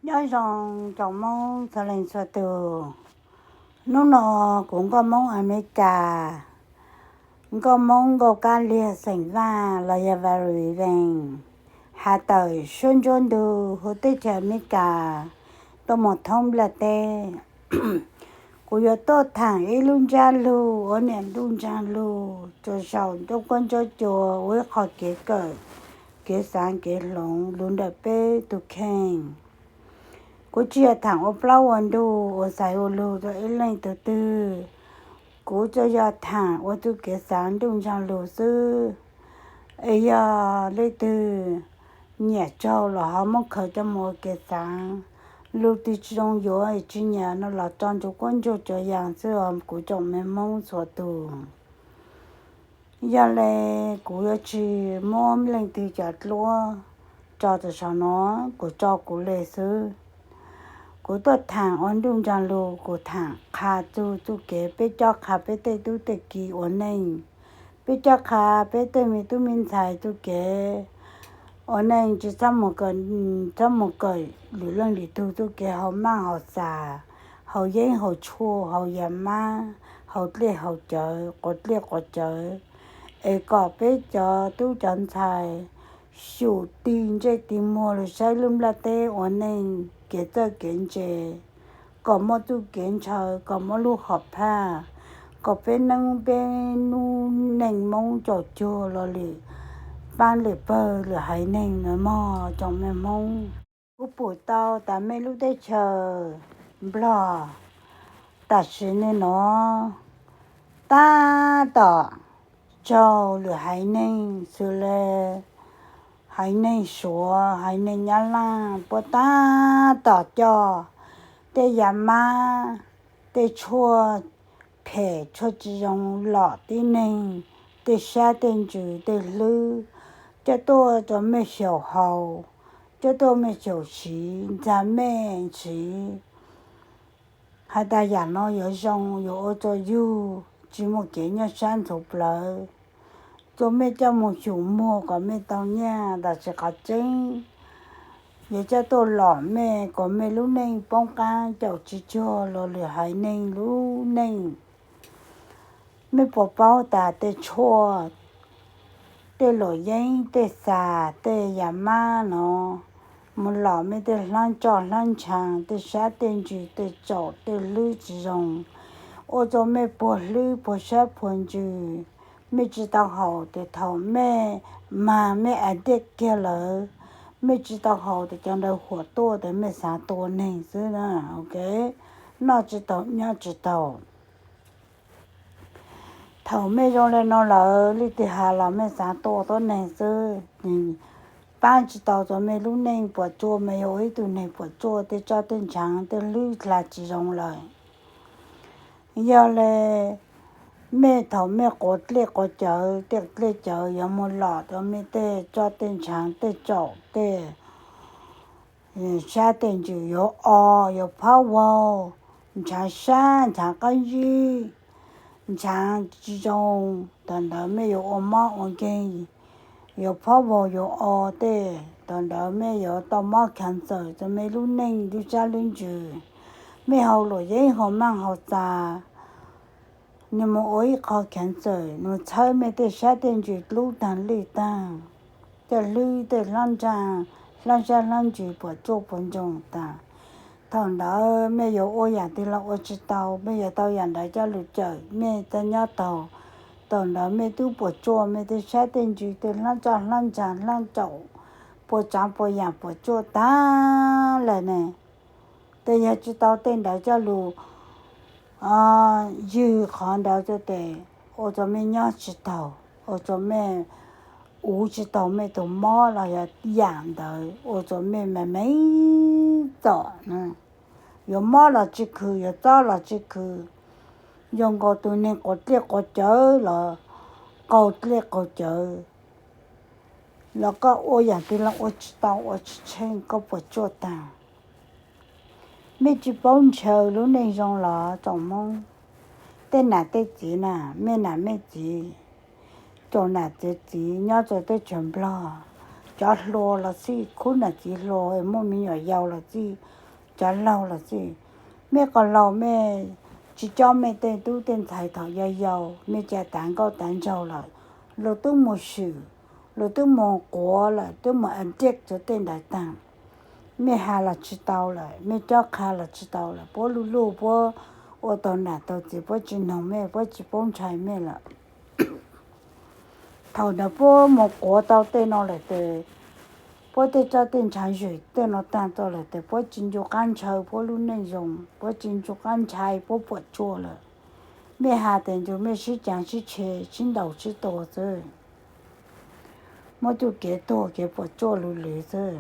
Nyob zoo tsoom Hmoob txhua leej txhua tus. Hnub no kuv nkauj Hmoob Amelikas, nkauj Hmoob Nkauj Kab Liag xeem Vaj los yog Val Ri Vees, has tawm suab ntsuab ntug huv teb chaws Amelikas tuaj mus thoob nplaj teb. Kuv yuav tuaj tham ib lub ntsab lug uas niam ntuj ntsaag lug rua saum nruab kuab ntsab cua ua ib qho kev kawm, kev xaav kev hloov lug ntawm peb tug kheej. Kuv tsi yog tham ua plaub ua ntug ua xaiv ua lug rua ib leej tug twg. Kuv tsuas yog tham ua txuj kev xaav ntuj ntsaag lug xwb. Es yog leej twg nyiam tsaug los ho muab khaws coj mus ua kev xaav. Lug twg tsi zoo yuav tsi nyiam no los tso ntsuj kuab ntsuag tsuas yaas xwb os kuv tsoom me Hmoob txhua tus. Yog le kuv yuav tsi muab leej twg cov dluab tso rua saum no, kuv tso kuv le xwb. Kuv tuaj tham ua ntuj ntsaag lug, kuv tham qha txug txuj kev peb cob qha peb tej tub tej ki ua neej, peb cob qha peb tej me tub me ntxhais txuj kev ua neej, tsi txhob mus kawm lwm leej lwm tug txuj kev haus maaj haus xas, haus yeeb haus tshuaj, haus yas mab, haus dlej haus cawv, quav dlej quav cawv, es kom peb cov tub cov ntxhais xyum tig ntsej tig muag lug saib lub nplaj teb ua neej kev txawj kev ntse, kom muaj txuj kev ntshaw, kom muaj lub hom phaj, kom peb neeb peb nub neej Moob caum cuag los lwm paab lwm pawg lwm haiv neeg no mog tsoom me Hmoob. Kuv pum tau tas mej lub teb chaws Nplog tam sim no tab tom raug lwm haiv neeg xws le haiv neeg Suav, haiv neeg Nyab Laj puab tab tom coj tej yas mab, tej tshuaj phem tshuaj tsi zoo lom tib neeg tej sab tej ntsws tej hlwb, coj tuaj rua mej xyaum haus, coj tuaj mej xyaum siv, ntxag mej siv. Has tas yam no yuav zoo yuav ua rua yug tsi muaj kev nyuaj sab ntxhuv plawv. Txua mej coj moog xyum muag kom mej tau nyaj, tab sis qhov tseeb yuav coj tuaj lom mej kom mej lub neej poob qaab caum tsi cuag los lwm haiv neeg lub neej. Mej puas paub tas tej tshuaj, tej luam yeeb, tej xas, tej yas mab no mus lom mej tej hlaab tsoj hlaab ntshaav, tej sab tej ntsws, tej tsaum, tej hlwb tsi zoo, ua rua mej puag hlwb puag sab puag ntsws. Mej tsi tau haus tes thaum mej mag mej a diaj kiag lawm, mej tsi tau haus tes cov ntawd huam tuaj tes mej xaav tua neeg xwb na. Ok, noj tsi tau nyob tsi tau. Thaum mej zoo le no lawm leej twg has los mej xaav tua tuab neeg xwb. Paab tsi tau rua mej lub neej puam tsuaj, mej yog ua ib tug neeg puam tsuaj, tej tsoj tej ntshaav tej hlwb dlha tsi zoo lawm. Yog le mej thaum mej quav dlej quav cawv, tej dlej cawv yuav mus lom rua mej tej tsoj tej ntshaav tej tsaum tej sab tej ntsws yuav o, yuav phaub vaug, ntshaav sab ntshaav qaab zib, ntshaav tsi zoo, thaum ntawd mej yuav ua mob ua nkeeg, yuav phaub vaug yuav o tej, thaum ntawd mej yuav tau mob khav ntxawm rua mej lub neej lub sab lub ntsws. Mej haus luam yeeb haus maaj haus xas, nwg mus ua ib qho khav ntxawm, nwg txhawb mej tej sab tej ntsws dlub taag lij taag, tej hlwb tej hlaab ntsaj, hlaab sab hlaab ntsws puam tsuaj puag ntsoog taag. Thaum ntawd mej yuav ua yaam twg los ua tsi tau, mej yuav tau yaam ntawd coj lug cawm mej txawj nyob taug. Thaum ntawd mej tub puam tsuaj, mej tej sab tej ntsws tej hlaab tsoj hlaab ntshaav hlaab tsaum, puas tsaav puas yaam puam tsuaj taag lawm ne. Tes yog tsi tau tej ntawd coj lug ywg qhov ntawd tes ua rua mej nyob tsi taug, ua rua mej uv tsi taug mej tug mob los yog yaam ntawd, ua rua mej me me txom, yuav mob los tsi khwv, yuav txob los tsi khwv, zoo nkaus tug neeg quav dlej quav cawv los qaug dlej qaug cawv, los koj ua yaam twg los ua tsi tau, ua tsi tsheej, koj puas tsuaj taag. Mej tsi paub ntshaw lub neej zoo los tsoom Moob, tej nam tej txiv na, mej nam mej txiv, tsoom nam txiv txiv nyob rua teb chaws Nplog, cov hluas los xij, khub nam txiv hluas muaj me nyuam yaus los xij, cov laug los xij, mej qos laus mej tsis coj mej tej tub tej ntxhais thaum yau yau, mej ca tav nkauj tav nraug lawm, luag twb mus swm, luag twb mus quav lawm, twb mus addict rau tej ntawd taag. Mej has los tsis tau lawm, mej cob qha los tsis tau lawm, puab luj luj puab ua tau nam tau txiv, puab tsis noog mej, puab tsis paub ntshai mej lawm. Thaum ntawd puab mus quav tau tej no lawm tes, puab tej txoj tej ntshav zwm tej no taag tau lawm tes puab tsis ncu qab ntshaw puab lub neej zoo, puab tsis ncu qab ntshai, puab puam tsuaj lawm. Mej has tes ntshe mej sib caav sib tshe, sib ntaus sib tua xwb, muab txuj kev tuag kev puam tsuaj lug lwv xwb.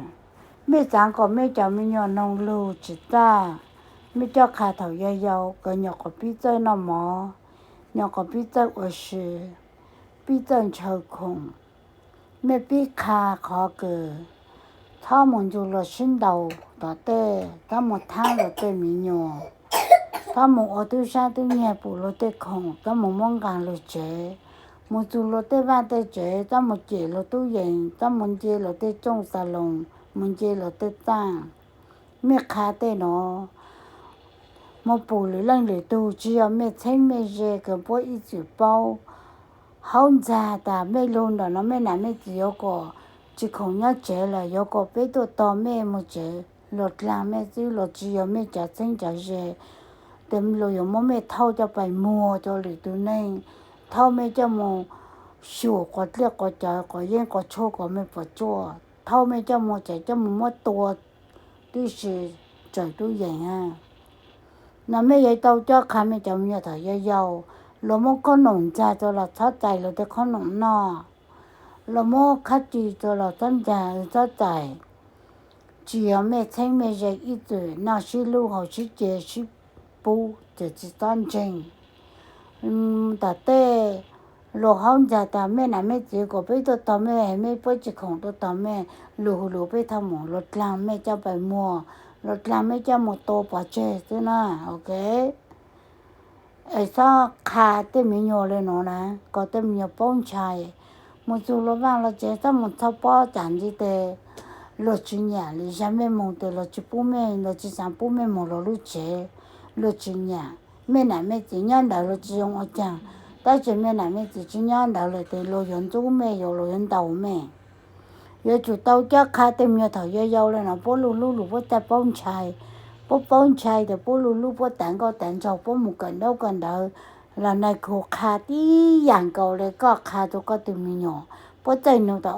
Mej xaav kom mej cov me nyuam noog lug tsis txaj, mej cob qha thaum yau yau kom nyuam qhuav pib txawj noj mov, nyuam qhuav pib txawj ua si, pib txawj ntshaw khoom, mej pib qha qhov kws txhob mus ncu luag sib ntaus tom tej, txhob mus thaab luag tej me nyuam, txhob mus ua tub sab tub nyiag pum luag tej khoom, txhob mus muab nqaa luag tsev, mus txug luag tej vaaj tej tsev, txhob mus cem luag tub yees, txhob mus nce luag tej txooj xas loos, mus nce luag tej txaaj. Mej qha tej no, mus pum lwm leej lwm tug, tsis yog mej txheeb mej ze kws puab ib txwm paub. Haub ntxag tas mej lug ntawm no mej nam mej txiv yuav kom tsis khoom nyob tsev lawm, yuav kom peb tuaj tog mej mus tsev, luag dlaag mej xwb, luag tsis yog mej cov txheeb cov ze. Tes luag yuav muab mej thauj coj pais muag rua lwm tug neeg, thauj mej coj mus xyuam quas dlej quas cawv quas yeeb quas tshuaj kom mej puas tsuaj, thauj mej coj mus tsev coj mus muab tua tib si, tsawm tub yees. No mej yuav tau cob qha mej cov me nyuam thaum yau yau, luag muab khob noom ntxag rua los txhob txais luag tej khob noom noj, luag muab khab ris rua los txhob ntxag txhob txais. Tsis yog mej txheeb mej ze ib txwm noj sib hlub haus sib ce sib pub ces tsis txhob ntseeg. Tom tej luag haub ntxag tas mej nam mej txiv kom peb tuaj tog mej, mej puab tsis khoom tuaj tog mej, luag hu lus peb thauj mus, luag dlaag mej coj pais muag, luag dlaag mej coj mus tua pov tseg xwb na, ok. Es txhob qha tej me nyuam le nuav na, kom tej me nyuam paub ntshai. Mus txug luag vaaj luag tsev txhob mus txhoj pob cas ntsis tes luag tsis nyam li, zag mej moog tes luag tsis pub mej, luag tsis xaav pub mej moog luag lub tsev, luag tsis nyam. Mej nam mej txiv nyob ntawd luag tsis zoo ua caag, tab sis mej nam mej txiv tsis nyob ntawd lawm tes luag yuav ntxub mej, yuav luag yuav ntaus mej. Yuav tsum tau cob qha tej me nyuam thaum yau yau le no, puab luj hlub lug puab txawj paub ntshai, puab paub ntshai tes puab luj hlub puab tav nkauj tav nraug, puab mus kawm ntaub kawm ntawv los nais khu qha tib yam nkaus le koj qha rua koj tug me nyuam. Puab txawj nug tas,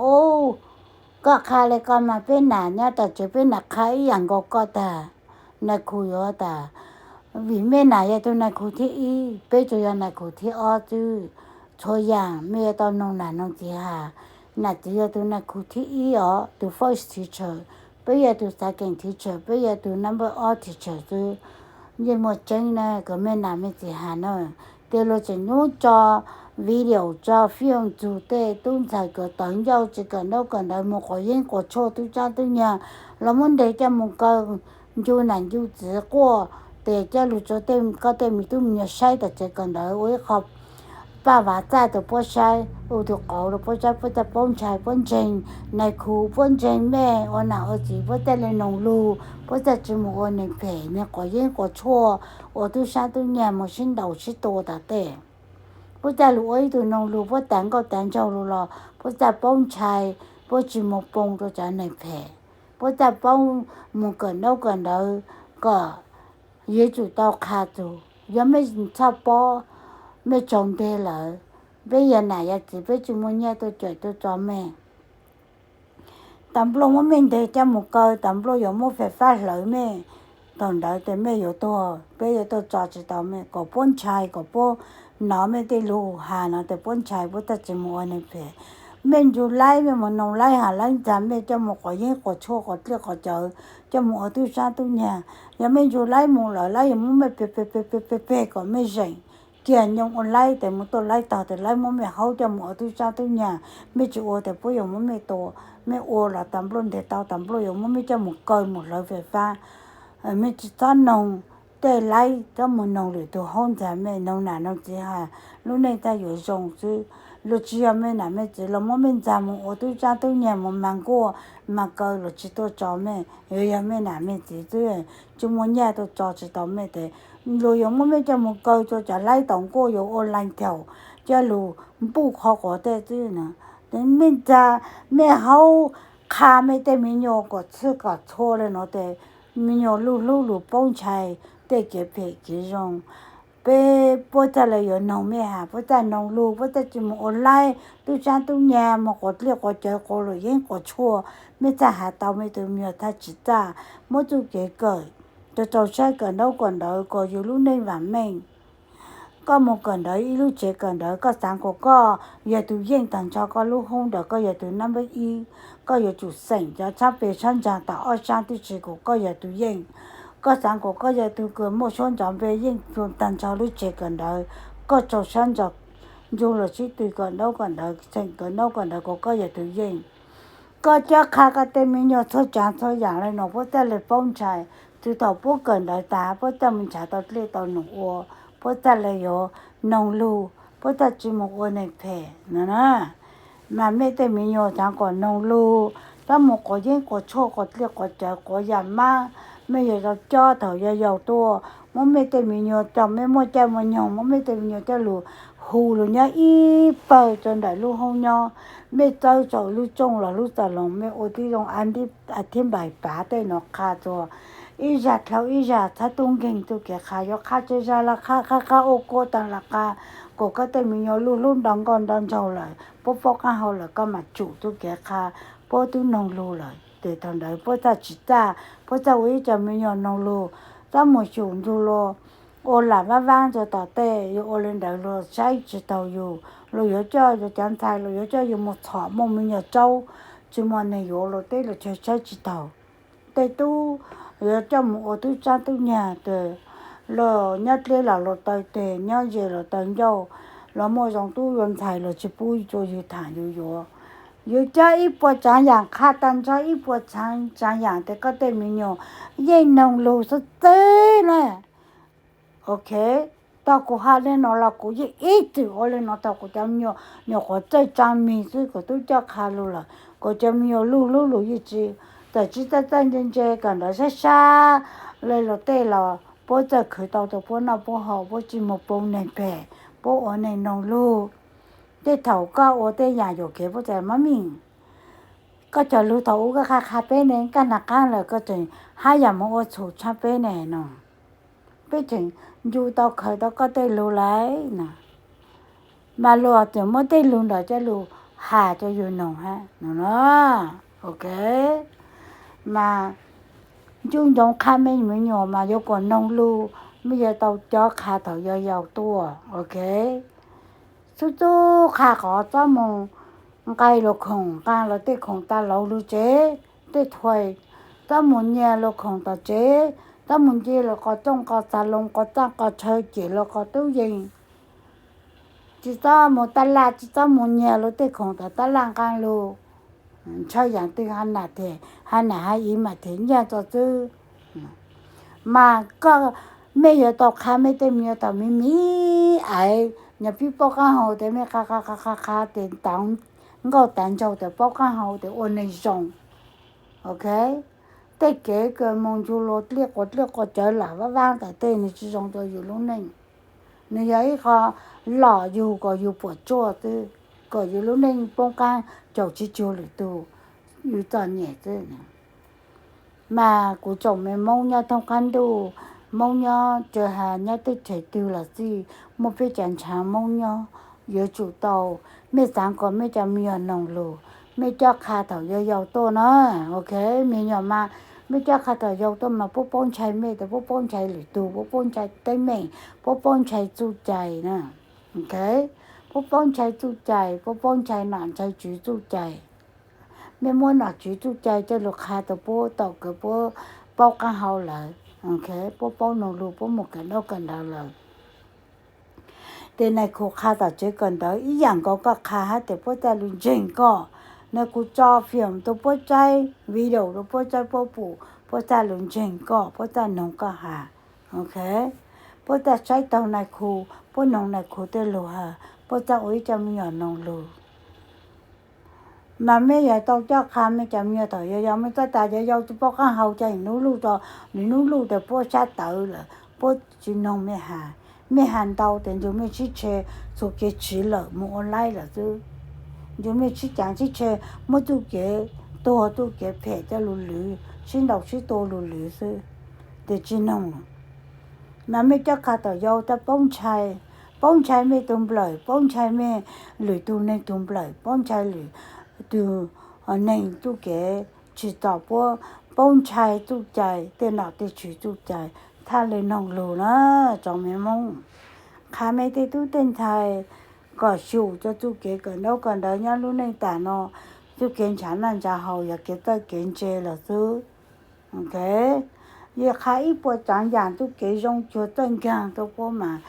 koj qha le koj mas peb nam nyob tom tsev peb nam qha ib yam nkaus koj tag. Nais khu yuav tas, vim mej nam yog tug nais khu thib ib, peb tsuas yog nais khu thib ob xwb. Txhua yam mej yuav tau noog nam noog txiv has. Nam txiv yog tug nais khu thib ib os, tug first teacher, peb yog tug second teacher, peb yog tug number ob teacher xwb. Yeej muaj tseeb na, kom mej nam mej txiv has na. Tes luag tseem nyuaj tso video tso film txug tej tub ntxhais kws tawv ncauj tsis kawm ntaub kawm ntawv mus quas yeeb quas tshuaj tub sab tub nyag, los muab ntes coj mus kaw ncu nam ncu txiv quaj, tes coj lug rua koj tej me tub me nyuam saib tom tsev kawm ntawv ua ib qho paj vav txaj rua puab saib, ua tug qauv rua puab saib, puab txawj paub ntshai, puab ntseeg nais khu, puab ntseeg mej ua nam ua txiv, puab txawj le noog lug, puab txawj tsis mus ua neeg phem neeg quas yeeb quas tshuaj, ua tub sab tub nyag mus sib ntaus sib tua tom tej. Puab txawj lug ua ib tug noog lug, puab tav nkauj tav nraug lug los puab txawj paub ntshai, puab tsis mus poo rua cov neeg phem, puab txawj paub mus kawm ntaub kawm ntawv kom yuav tsum tau qha txug. Yog mej txhoj pob, mej tsaug nteg lawm, peb yog nam yog txiv peb tsis muaj nyiaj tuaj cawm tuaj tso mej. Tas npluaj muab mej nteg coj mus kaw, tas npluaj yuav muab fais fab hlawv mej. Thaum ntawd tes mej yuav tuag, peb yuav tuaj tso tsis tau mej, kom puab ntshai, kom puab nov mej tej lug has no tes puab ntshai, puab txawj tsis mus ua neeg phem. Mej ncu laib, mej mus noog laib has laib ntxag mej coj mus quas yeeb quas tshuaj quas dlej quas cawv, coj mus ua tub sab tub nyag. Yog mej ncu laib mus lawm laib yuav muab mej peg peg peg peg peg kom mej zeem kiag nyoo ua laib tes mus tuaj laib tog tes laib muab mej haub coj mus ua tub sab tub nyag. Mej tsis ua tes puab yuav muab mej tua. Mej ua los tas npluaj nteg tau, tas npluaj yuav muab mej coj mus kaw mus hlawv fais fab. Mej tsis txhob noog tej laib, txhob mus noog lwm tug haub ntxag mej, noog nam noog txiv has lub neej txawj yuav zoo xwb. Luag tsis yog mej nam mej txiv, luag muab mej ntxa mus ua tub tsaab tub nyag mus mag nkuaj mag kaw, luag tsis tuaj tso mej. Yuav yog mej nam mej txiv xwb, tsis muaj nyaj tuaj tso tsis tau mej tes, luag yuav muab mej coj mus kaw rua cov laib taus nkuaj yuav ua leej thaum coj lug npuj qhov quav tej xwb na. Mej ntxa, mej haub qha mej tej me nyuam kom txhij kom txhua le nuav tes, me nyuam luj hlub lug paub ntshai tej kev phem kev zoo. Peb puab txhaj le yuav noog mej has, puab txhaj noog lug, puab txhaj tsis mus ua laib tub tsaab tub nyag, mus quas dlij quas cawv quas luam yeeb quas tshuaj. Mej txhaj has tau mej tug me nyuam txhaj tsis txaj, muab txuj kev kawm rau rau saib kawm ntaub kawm ntawv kom yug lub neej vam meej. Koj mus kawm ntawv ib lub tsev kawm ntawv, koj xaav kuas koj yog tug yeej taag nrho koj lub hoob ntawd, koj yog tug nab npawb ib, koj yuav tsum xeem cov tshab pes tshab ntsaag tom ob sab tub tsev kuas koj yog tug yeej. Koj xaav kuas koj yog tug kws muaj suab ntso npe yeej taag nrho lub tsev kawm ntawv, koj rau sab ntso ntsug luag sib tw kawm ntaub kawm ntawv, xeem kawm ntaub kawm ntawv kuas koj yog tug yeej. Koj cob qha koj tej me nyuam txhua tsaav txhua yaam le nuav puab txhaj le paub ntshai. Txug thaum puab kawm ntawv tas puab txhaj mus nrhav tau dlej tau num ua, puab txhaj le yuav noog lug, puab txhaj tsis mus ua neeg phem no na. Mas mej tej me nyuam xaav kuas noog lug, txhob mus quas yeeb quas tshuaj quas dlij quas cawv quas yam mab, mej yuav tau cob thaum yau yau tuaj. Muab mej tej me nyuam coj, mej muaj caij muaj nyoog muab mej tej me nyuam coj lug hu lug nyob ib pawg rua ntawm lub hoob nyob. Mej txawb saum lub tsooj los lub xav loos, mej ua tib zoo a thiab npais pav tej nuav qha txug ib zag dlhau ib zag, txhob tub nkeeg txuj kev qha, yuav qha tsawg zag los qha, qha qha ua kua taag los qha, kuas koj tej me nyuam luj hlub nto nkauj nto nraug lawm, puab paub qaab hau lawm koj mam tsum txuj kev qha, puab tub noog lug lawm tes thaum ntawd puab txhaj tsis txaj, puab txhaj ua ib co me nyuam noog lug, txhob mus xyum ntsug luag ua lam vaab vaab rua tom tej, yuav ua le ntawd luag saib tsis taug yug, luag yuav coj yug cov ntxhais, luag yuav coj yug mus txhom muaj me nyuam tsaub, tsis muaj neeg yuav, luag teb luag chaw saib tsis taug. Tej tub yuav coj mus ua tub tsaab tub nyag tes, luag nyob dleb los luag taw teg, nyob ze los taw ncauj, luag muaj zoo tub yuav ntxhais luag tsis pub rua yug thaam yug yuav. Yug coj ib puas tsaav yaam qha taag nrho ib puas tsaav yaam tes koj tej me nyuam yeej noog lug xwb xwb na. Ok, tau kuv has le nuav los kuv yeej ib txwm ua le nuav tau kuv cov me nyuam nyuam qhuav txawj tsaa mis xwb kuv tub coj qha lug lawm, kuv cov me nyuam luj hlub lug yeej tsis, txawm tsis txawj txawj ntse ntse kawm ntawv sab sab le luag tej los puab txawj khwv tau rua puab noj puab haus, puab tsis mus poob neeg phem, puab ua neeg noog lug. Tej thaum koj ua tej yaam yuam kev puab txawm mab mim, koj cog lug thaum ub koj qha qha peb ne, koj nag qaab lawm koj tseem hab yaam moog ua txhum tshaj peb ne no. Peb tseem ncu tau khaws tau koj tej lug lawm no, mas luag tseem muab tej lug ntawd coj lug has rua yug noog hab no. Ok, mas ncu ntsoov qha mej me nyuam mas yuav kuas noog lug, mej yuav tau cob qha thaum yau yau tuaj. Ok, txhub txhub qha qhov txhob mus nqai luag khoom, nqaa luag tej khoom tas lauv lug tsev, tej thuais, txhob mus nyiag luag khoom tom tsev, txhob mus nce luag qos txooj qos xav loos qos txaaj qos tshaw cem luag qos tub yees. Tsis txhob mus taj laj, tsis txhob mus nyiag luag tej khoom tom taj laj nqaa lug. Ntshaw yaam twg ha nam them, ha nam ha ib mam them nyiaj txo xwb. Mas koj, mej yuav tau qha mej tej me nyuam thaum me me ais, nyuam pib paub qaab hau tes mej qha qha qha qha tes tav nkauj tav nraug tes paub qaab hau tes ua neeg zoo. Ok, tej kev kws moog ncu lug dlij quas dlij quas cawv lam vaab vaab tas tej nws tsis zoo rua yug lub neej. Nws yog ib qho lom yug kom yug puam tsuaj xwb, kom yug lub neej poob qaab caum tsis cuag lwm tug, yug txom nyem xwb. Mas kuv tsoom me Moob nyob thoob qaab ntuj, Moob nyob tsa has nyob teb chaws twg los xij, muaj peb cov ntshav Moob nyob, yuav tsum tau, mej xaav kom mej cov me nyuam noog lug, mej cob qha thaum yau yau tuaj na. Ok, me nyuam mas mej cob qha thaum yau tuaj mas puab paub ntshai mej tes puab paub ntshai lwm tug, puab paub ntshai teeb meem, puab paub ntshai txuj cai na. Ok, puab paub ntshai txuj cai, puab paub ntshai nom ntshai tswv txuj cai. Mej muab nom tswv txuj cai coj lug qha tau puab tau kws puab paub qaab hau lawm. Ok, puab paub noog lug, puab mus kawm ntaub kawm ntawv lawm. Tes nais khu qha tom tsev kawm ntawv ib yaam nkaus koj qha hab tes puab txhaj lug ntseeg koj. Nais khu tso film rua puab saib, video rua puab saib puab pum, puab txhaj lug ntseeg koj, puab txhaj noog koj has. Ok, puab txawj saib taug nais khu, puab noog nais khu tej lug has, puab txawj ua ib co me nyuam noog lug. Mas mej yog tau coj qha mej cov me nyuam thaum yau yau, mej txawj tas yau yau tsi paub qaab hau, ca nim nub luj, nim nub luj tas puab sab tawv lawm, puab tsi noog mej has. Mej has ntau tas ntsug mej sib tshe txug kev tsiv lawm, moog ua laib lawm xwb. Ntsug mej sib caav sib tshe, muab txuj kev tuag txuj kev phem coj lug lwv, sib ntaus sib tua lug lwv xwb, tes tsi noog. Mas mej coj qha thaum yau tas paub ntshai, paub ntshai mej tug nplawm, paub ntshai mej lwm tug neeg tug nplawm, paub ntshai lwm tug neeg txuj kev tsi txom puab, paub ntshai txuj cai, tej nom tej tswv txuj cai, txhaj le noog lug na tsoom mej Moob. Qha mej tej tub tej ntxhais kom xyum rua txuj kev kawm ntaub kawm ntawv nyob lub neej tam no, txuj kev nrhav noj nrhav haus yog kev txawj kev ntse lawm xwb. Yog qha ib puas tsaav yaam txuj kev zoo cuag txawj nkaag rua puab mas,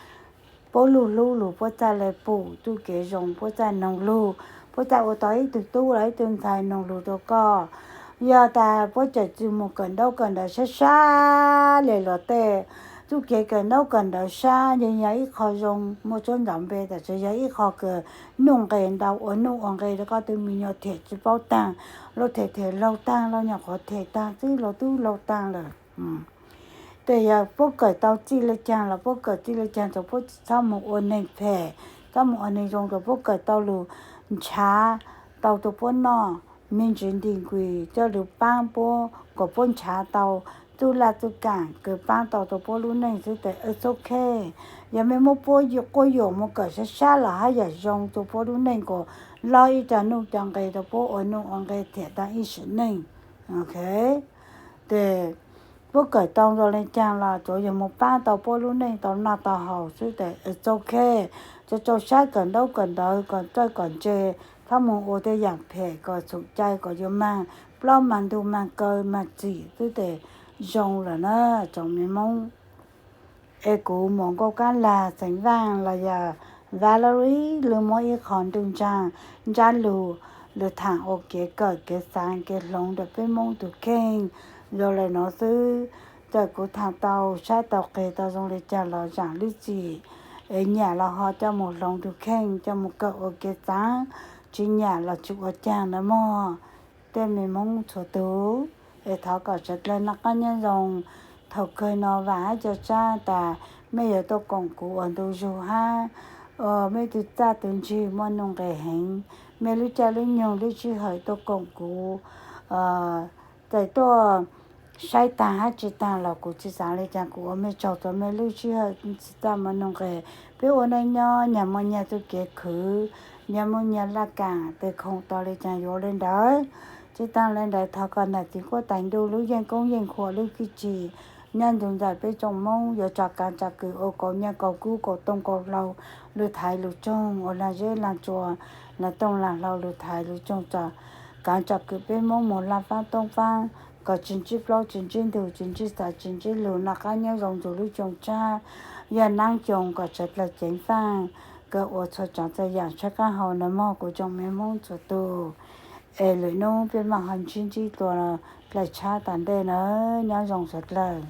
puab luj hlub lug puab txhaj le pum txuj kev zoo, puab txhaj noog lug, puab txhaj ua tau ib tug tub los ib tug ntxhais noog lug rua koj. Yog tas puab tseem tsi moog kawm ntaub kawm ntawv sab sab le los tej, txuj kev kawm ntaub kawm ntawv sab yeej yog ib qho zoo muaj tsuab ntxov npe, tab sis yog ib qho kws nuj nqes ntau, ua nuj ua nqes rua koj tug me nyuam them tsi paub taag, luag them them laug taag, luag nyuam qhuav them taag xwb luag tub laug taag lawm. Tes yog puab kawm tau txij le caag los puab kawm txij le caag, tsuav puab txhob moog ua neeg phem, txhob moog ua neeg zoo, tsuav puab kawm tau lug nrhav tau rua puab noj me ntsis nti nqis, coj lug paab puab kom puab nrhav tau txuj laj txuj kaam kws paab tau rua puab lub neej xwb tes it's okay. Yog mej muab puab quab yuam moog kawm sab sab los hab yam zoo rua puab lub neej kom loj ib co nuj co nqes rua puab ua nuj ua nqes thiam taag ib sim neej. Tes puab kawm tau zoo le caag los tsuav yog moog paab tau puab lub neej tau noj tau haus xwb tes it's okay. Tsuav tau saib kawm ntaub kawm ntawv kom txawj kom ntse, txhob moog ua tej yaam phem kom txhum cai kom yuav maag plaub maag ntug maag kaw maag txim xwb tes zoo lawm na tsoom mej Moob. Es kuv Muam Nkauj Kab Lag xeem Vaaj los yog Valerie lug muab ib qho ntu ntsaag ntsab lug, lug thaam ua kev kawm kev xaav kev hloov ntawm peb Moob tug kheej zoo le nuav xwb. Txawm kuv thaam tau saib tau qeg tau zoo le caag los zaam lub txim, es nyam los ho coj moog hloov tug kheej coj moog kawm ua kev xaav, tsi nyam los tsi ua caag nawb mog. Tej mej Moob txhua tug, es thov kom sawv dlawg noj qaab nyob zoo. Thaum kawg no vaam hab ca sab tas mej yuav tuaj koom kuv ua ntu zug hab, mej tug txaj tug ntsig muaj nuj nqes heev, mej lub caij lub nyoog lub sij hawm tuaj koom kuv. Txawm tuaj saib taag hab tsi taag los kuv tsi xaav le caag, kuv ua mej tsaug rua mej lub sij hawm txaj muaj nuj nqes. Peb ua neej nyob nyag muaj nyag txuj kev khwv, nyag muaj nyag laj kaam, tej khoom tau le caag yuav le ntawd. Tsi taag le ntawd thov kom nam txiv huab tais ntuj lub yeej koob yeej huam lub hwj chim nyob nrug nraim peb tsoom Moob, yuav tso kaav tso kws ua kaus nyiaj kaus kub kaus tooj kaus hlau, lug thaiv lug tsoog ua laag zeb laag tsua, laag tooj laag hlau lug thaiv lug tsoog tso kaav tso kws peb Moob moog laj faab toob faab, kom tsi ntsib plaub tsi ntsib ntug tsi ntsib xaiv tsi ntsib lug, noj qaab nyob zoo nrug lub xyoo tsab, yog naab xyoo kom sawv dlawg ceev faaj, kawg ua txhua tsav txhua yaam tshaib qaab hau nawb mog kuv tsoom mej Moob txhua tug. Es lwm nub peb maam ho ntsib ntsib dlua dlawg tshab tas ntej nawb, nyob zoo sawv dlawg.